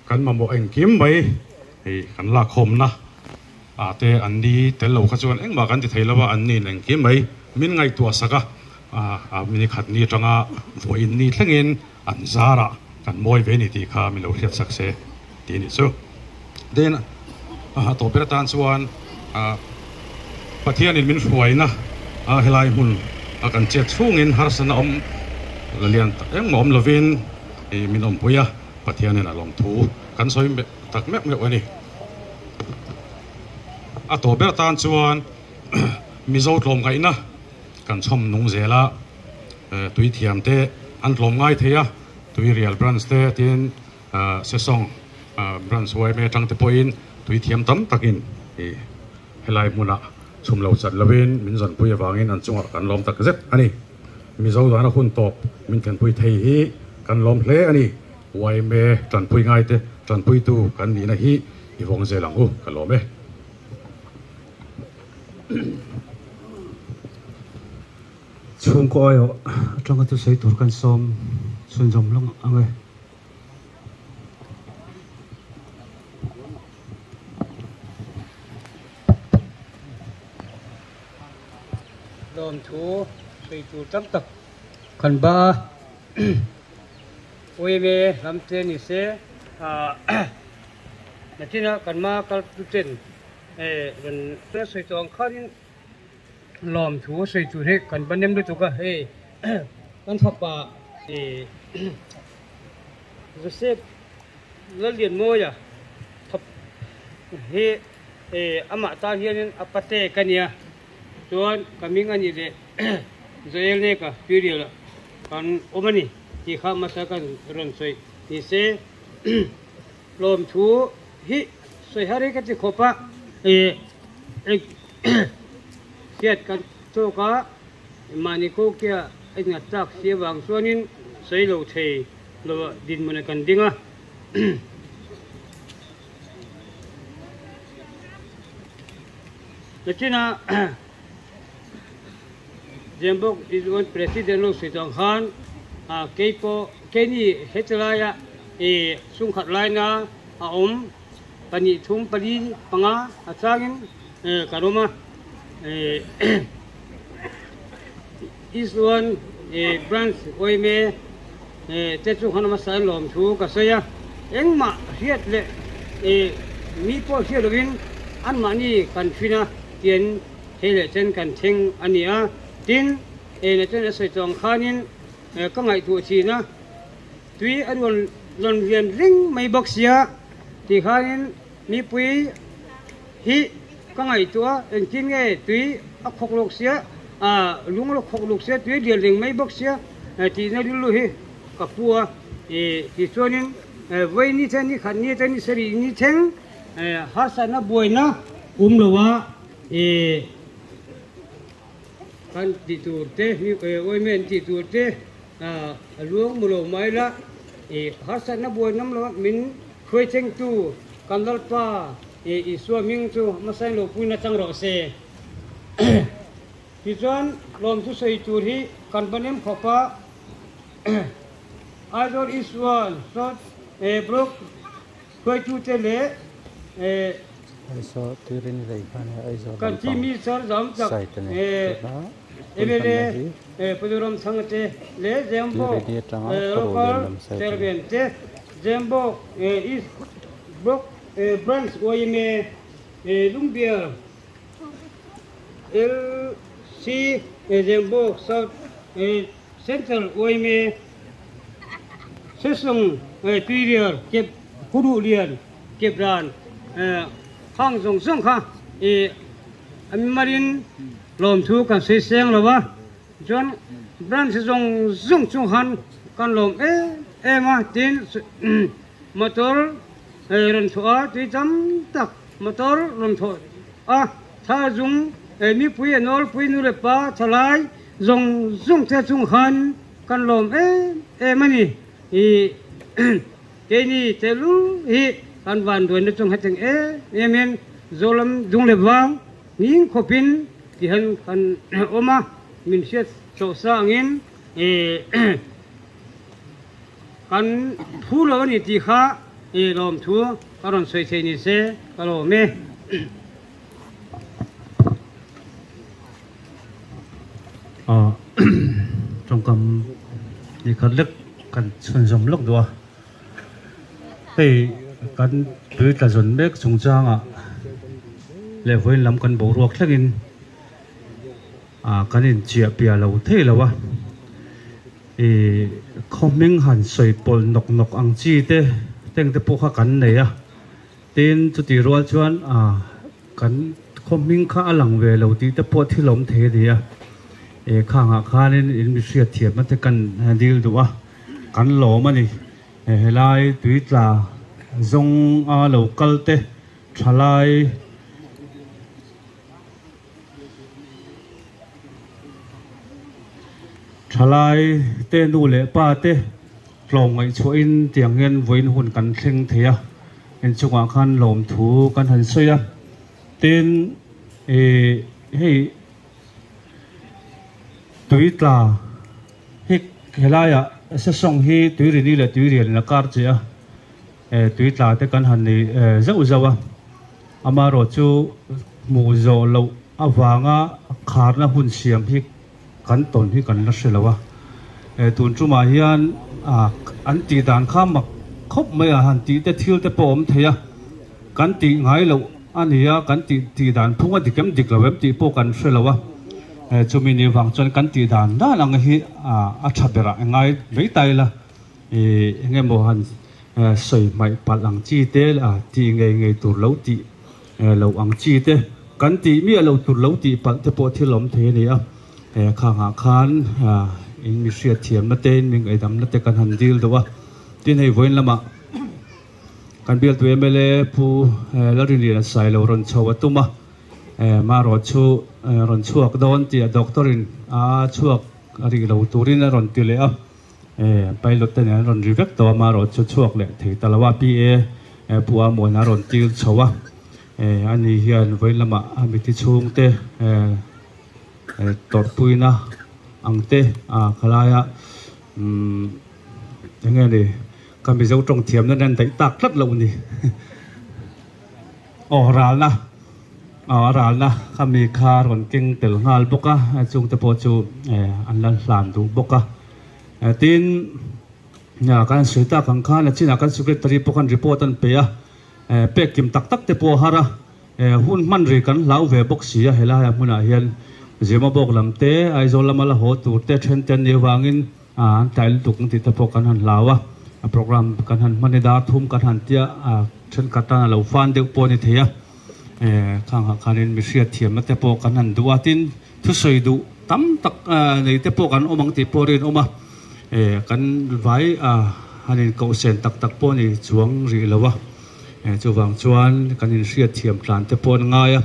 kan mamawh engkim mai ih kan lakkhawmna ah te an ni tel lo kha chuan engmah kan ti thei lo a, an niin engkim mai min ngaihtuah sak a, a ni khat ni atanga vawiin ni thlengin an zarah kan mawi ve ni tih kha min lo hriat sak se tih a nih chu. Tin, a tawp ber atan chuan Pathianin min hruaina a helai hmun a kan chet chhungin harsatna awm la lian tak engmah awm lovin min awmpui a, Pathianin a lawmthu kan sawi tak meuh meuh a ni. A tawp ber atan chuan Mizo tlawmngaihna kan chhawm nung zel a, tui thiam te an tlawm ngai thei a, Tuirial branch te tin Sesawng branch yma atang te pawhin tui thiam tam takin ih helai hmunah chhum lo chat lovin min zawnpui avangin an chungah kan lawm tak zet a ni. Mizo dana hun tawp min thlenpui thei hi kan lawm hle a ni. Yma tanpui ngaite tanpuitu kan nihna hi i vawng zel ang u ka lawm e. Chhungkaw aiawh atanga thusawi tur kan sawm chhunzawm hlawm ang e. Lawmthu sawi tur tam tak kan ba a, Uime lam te ni se nachina kan ma kal tu ten rawn sawi tawh ang khanin lawmthu sawi tur hi kan va nem lutuk a, hei kan fapa Joseph Lallianmawia thawp hi amah tan hianin a pate ka nia chuan ka hming a nih leh Joel Neka tuirial ah kan awm a ni tih kha hmasa kan rawn sawi ni se lawmthu hi sawi har hi ka ti khawp a hriat kan tawk a mahni kokia a innghat tak si avang chuanin sawi lo thei lo ah dinhmun ah kan ding a. Nachina Zembawk Izuan President lo sawi tawh ang khan kei pawh keini hetilaia chhungkhat laina a awm pahnih thum pali panga a changin kan awm a. Izuan Branch Uaime te chu khan hmasa in lawm thu ka sawi a, engmah hriat leh mi pawh hriat lovin anmahni kan hrin a tian thei leh chen kan thleng a ni a, tin ena chuan a sawi tawh ang khanin ka ngaihtuah thin a, tui a rawn rawn lian reng mai bawk sia tih khanin mipui hi ka ngaihtuah a, engtin nge tui a khawk lawk sia lung a khawk lawk sia tui a lian reng mai bawk sia tihna rilru hi ka pu a, tichuanin vawi ni thleng ni khat ni atang ni sarih ni thleng harsatna buaina awm lo a kan tih tur te awime an tih tur te a luang mu lo mai la harsatna buaina awm lo a min hruai thlengtu kan Lalpa Isua hming chu hmasa in lo puina chang rawh se. Tichuan lawmthu sawi tur hi kan va nem khawp a, Aizawl Isua South Block hruaitute leh kan Chief Minister Zamchak mla Pu Zoramthanga te leh Zembawk Local Chairman te, Zembawk East Block Branch yma Lungbial LC Zembawk South Central yma Sesawng Tuirial Kep Huduhlian Kepran khang zawng zawng kha a mimarin lawmthu kan sawi seng lo a, chuan branch zawng zawng chung khan kan lawm em em a, tin motor rawn thawh a tui tam tak motor rawn thawh a tha zung mipui a nawlpui nu leh pa thalai zawng zawng te chung khan kan lawm em em a ni i keini telu hi kan van duaina chung hetiang em em in Zolam dung leh vang nghing khawpin tihian kan awm a min hriat chawh sa angin Kan phu lo a ni tih kha i lawmthu ka rawn sawi thei ni se ka lawm e. Tawngkam ni khat lek kan chhunzawm lawk duh a, hei kan tui tla zawn mek chungchangah leh vawiin lam kan boruak thlengin kan inchiah piah lo thei lo a. Ih khaw hming han sawi pawlh nawk nawk ang chi te teng te pawh kha kan nei a, tin chutih rual chuan ah kan khaw hming kha a lang ve lo tih te pawh thil awm thei a ni a, ih khangah khanin in mi hriat thiamna te kan dil duh a, kan lawm a ni. Helai tuitla zawng a lo kal te thalai. Thalai te nu leh pa te tlawm ngaihchhuahin tiang hian vawiin hun kan thleng thei a, inchungah khan lawmthu kan han sawi a, tin ih. hei tui tla hi helaiah sesawng hi tuirini leh tuirian in a kar che a tui tla te kan han nei zauh zauh a amaherawhchu hmuh zawh loh avanga kharna hun siam hi kan tawn hi kan la hre lo a tun tumah hian an tih dan kha mak khawp mai a han tih te thil te pawh a awm thei a kan tih ngai loh a ni a kan tih tih dan phung a dik em dik lo em tih pawh kan hre lo a chumi ni vang chuan kan tih dan dan ang hi a tha berah ngai mai ta ila eng emaw han sawi hmaih palh ang chi te tih ngei ngei tur lo tih lo ang chi te kan tih miah lo tur lo tih palh te pawh thil awm thei a ni a khangah khan in mi hriat thiamna te in mi ngaihdamna te kan han dil deuh a tin hei vawiin lamah Kan bialtu mla Pu Lalrinliana Sailo rawn chho a tum a, marawh chu rawn chhuak dawn tih a doctor in a chhuak rih lo turin a rawn ti leh a, pilot te nen an rawn ri vek tawh a, marawh chu chhuak leh thei ta lo a, PA Pu Amuana a rawn tir chho a, ani hian vawiin lamah a mithi chhungte tawrhpuina ang te khalaia eng nge ni. Ka Mizo tawng thiamna nen daih tak tlat loh ni. Aw ralna, aw a ralna kha mi kha rawn keng tel nghal bawk a, chungte pawh chu an la hlan duh bawk a. Tin, kan sawi tak ang khan a chinah kan secretary pawh khan report an pe a, pek kim tak tak te pawh a har a, hun hman ri kan hlau ve bawk si a, helai hmunah hian Zemabawk lam te, Aizawl lama la haw tur te then te an nih avangin, An tlai lutuk ang tih te pawh kan han hlau a, a program kan han hman i dar thum kan han tia a thenkhat tan a lo fan deuh pawh a ni thei a, khang ah khanin mi hriatthiamna te pawh kan han duh a, tin thusawi duh tam tak nei te pawh kan awm ang tih pawh rinawm a, kan vai han inkohsen tak tak pawh a ni chuang rih lo a, chuvang chuan kan inhriatthiam tlan te pawh an ngai a.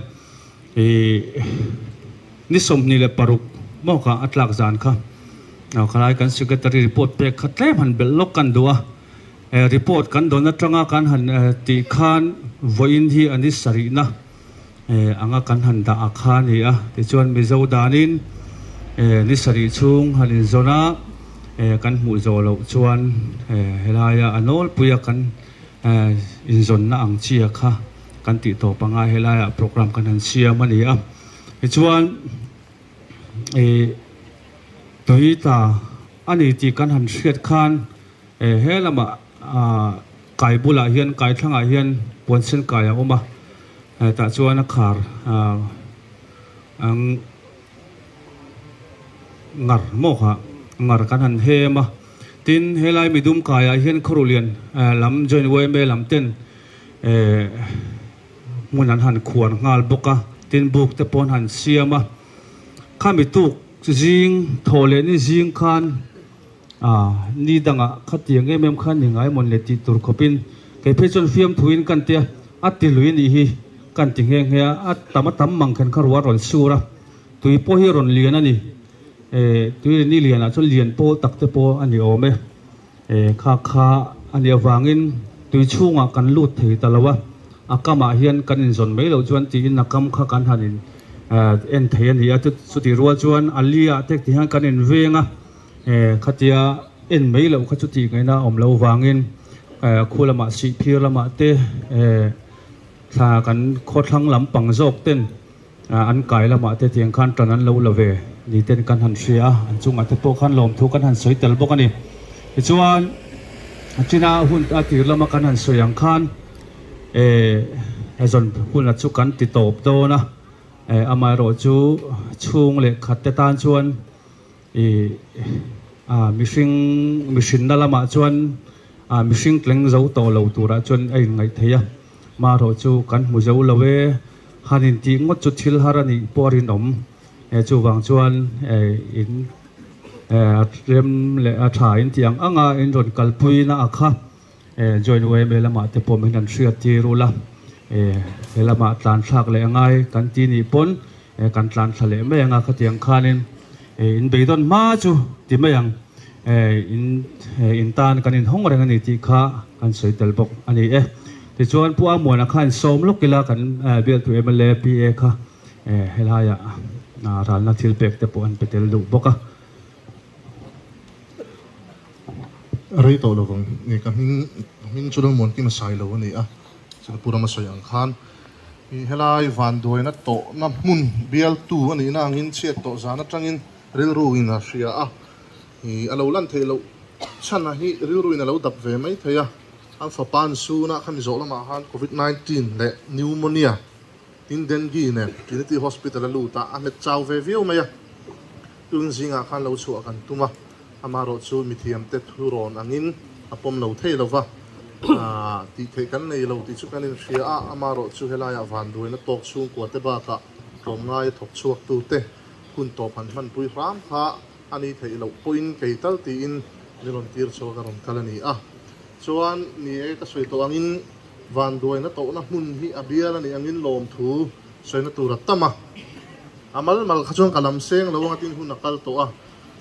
Ni 26 mawkah a tlak zan kha khalai kan secretary report pek kha tlem han belh lawk kan duh a, report kan dawn atanga kan han tih khan vawiin hi a ni sarihna anga kan han dah a kha a ni a, tichuan Mizo danin ni sarih chhung han inzawn a, kan hmuh zawh loh chuan helaia a nawlpuia kan inzawnna ang chia kha kan tih tawp anga helaiah program kan han siam a ni a tichuan ih Toyota a ni tih kan han hriat khan he lamah ah kai bulah hian kai thlangah hian puan sen kai a awm a tah chuan a khar ah ang ngar maw kha ngar kan han hem a tin helai midum kaiah hian khawruhlian lam joint yma lam ten hmun an han khuan nghal bawk a, tin buk te pawh an han siam a, khami tuk zing thawh leh ni zing khan ah ni dangah khatiang em em khan ni ngai mawn le tih tur khawpin kei phei chuan fiamthuin kan tia a ti lui nih hi kan ti nghe nghe a, a tam a tam mang khan kha ruah a rawn sur a, tui pawh hi a rawn lian a ni, tui ni lianah chuan lian pawl tak te pawh a ni awm e. Kha kha a nih avangin tui chhungah kan lut thei ta lo a, a kamah hian kan inzawn mai loh chuan tiin a kam kha kan han in en thei a ni a, chutih rual chuan a liah te ti hian kan inveng a, khatia en mai loh kha chutih ngaihna a awm loh avangin khu lamah sihphir lamah te thla kan khawthlang lampang zawk ten An kai lamah te tiang khan tan an lo la ve ni ten kan han hria a, an chungah te pawh khan lawmthu kan han sawi tel bawk a ni. Tichuan a china hun a tir lama kan han sawi ang khan eh zawn huna chu kan ti tawp dawn a, eh amaherawh chu chhung leh khat te tan chuan ih ah mihring mihrinna lamah chuan ah mihring tleng zo tawh lo turah chuan a inngaih thei a, maherawh chu kan hmu zo lo e. Han intih ngawt chu thil har a nih pawh a rinawm. Chuvang chuan in rem leh a tha in tih ang ang a in rawn kalpui na a kha joint yma lamah te pawh min han hriat tir ula. He lamah tlan thlak leh angai kan ti nih pawn kan tlan thla leh mai ang a khatiang khanin in beidawn hma chu ti mai ang. In in tan kan inhawng reng a ni tih kha kan sawi tel bawk a ni e. Tichuan Pu Amuana kha in sawm lawk ila kan bialtu mla PA kha Helaiah ralna thil pek te pawh an pe tel duh bawk a. Rei tawh lovang nge ka hming hming chu Lalmuankima Sailo a ni a, Singapore rama sawi ang khan helai vanduaina tawhna hmun bialtu a nihna angin chhiat tawh zan atangin rilru in a hria a, a lo lan theih loh chhan a hi rilru in a lo dap ve mai thei a, an fapa an sunah kha Mizoram lamah khan Covid 19 leh Pneumonia Tin Dengue nen Trinity Hospital a lut a, a hmet chau ve viau mai a. Tun zingah khan lo chhuah kan tum a, amaherawh chu mithiamte thurawn angin a pawm lo thei lo va, tih theih kan nei lo tih chu kan inhria a, amaherawh chu helaiah vanduaina tawk chhungkua te bakah tlawmngaia thawk chhuaktute hun tawp han hmanpui hram kha a ni theih loh pawhin kei tal tiin min rawn tir chhuak a rawn kal a ni a. Chuan ni e ka sawi tawh angin Vanduaina tohna hmun hi a bial a nih angin lawmthu sawina tur a tam a. A mal mal kha chuan ka lam seng lo anga tin hun a kal tawh a.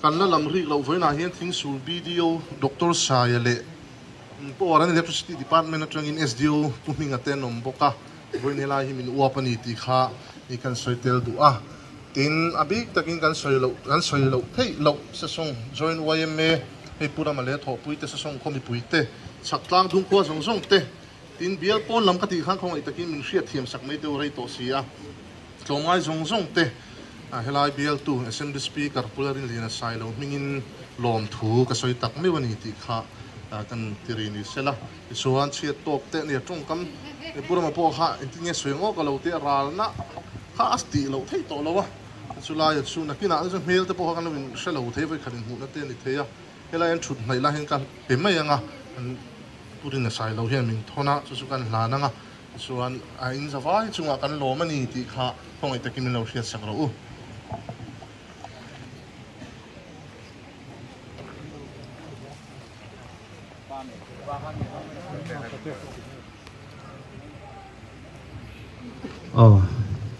Kan la lam rik loh vawiinah hian Thingsul BDO Doctor Saia leh Power and Electricity Department atangin SDO Pu Hminga te an awm bawk a. Vawiin helai hi min uap a ni tih kha i kan sawi tel duh a. Tin, a bik takin kan sawi loh kan sawi loh theih loh Sesawng Joint yma hei Pu Rama leh Thawhpui te Sesawng khaw mipui te chhak tlang dung khua zawng zawng te tin bial pawn lam ka tih khan khawngaih takin min hriat thiam sak mai deuh rei tawh si a. Tlawmngai zawng zawng te helai bialtu Assembly Speaker Pu Larinliana Sailo hmingin lawmthu ka sawi tak meuh a ni tih kha kan ti ri ni sela. Tichuan chhiat tawk te nia tawngkam Pu Rama pawh kha engtin nge sawi ngawk a lo tih a ralna kha a tih loh theih tawh lo a, chulai a chu nakinah chuan hmel te pawh kha kan lo in hre lo thei vawikhat inhmuhna te a ni thei a, helai an thut hnaih lai hian ka pe mai ang a, an Pu Rina Sailo hian min thawn a, chu chu kan hlan ang a, tichuan a in zavai chungah kan lawm a ni tih kha khawngaih takin min lo hriatsak rawh u. Aw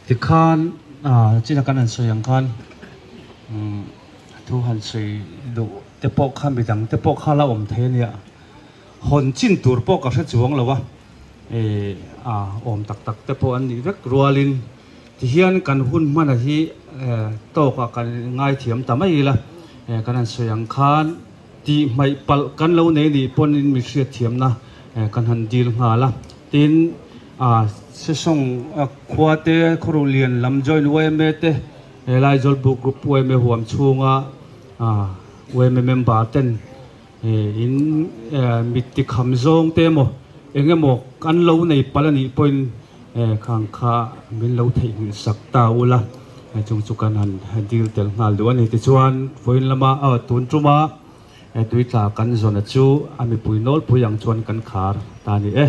tikhan ah china kan han sawi ang khan umm thu han sawi duh te pawh kha midang te pawh kha la awm thei a nia hawn chin tur pawh ka hre chuang lo a ih ah awm tak tak te pawh an nih vek rualin tihian kan hun hmana hi eh tawk ah kan ngaithiam ta mai ila eh kan han sawi ang khan. Tih hmaih palh kan lo nei nih pawnin mi hriatthiamna kan han dil nghal a. Tin, Sesawng khua te, Khawruhlian lam Joint yma te, helai Zawlbuk Group yma huam chhunga yma member ten in mit tikham zawng te emaw eng emaw kan lo nei palh a nih pawhin khang kha min lo theihnghilh sak ta ula, chung chu kan han dil tel nghal duh a ni. Tichuan, vawiin lama tun tuma tui tla kan zawna chu a mipui nawlpui ang chuan kan khar ta a ni e.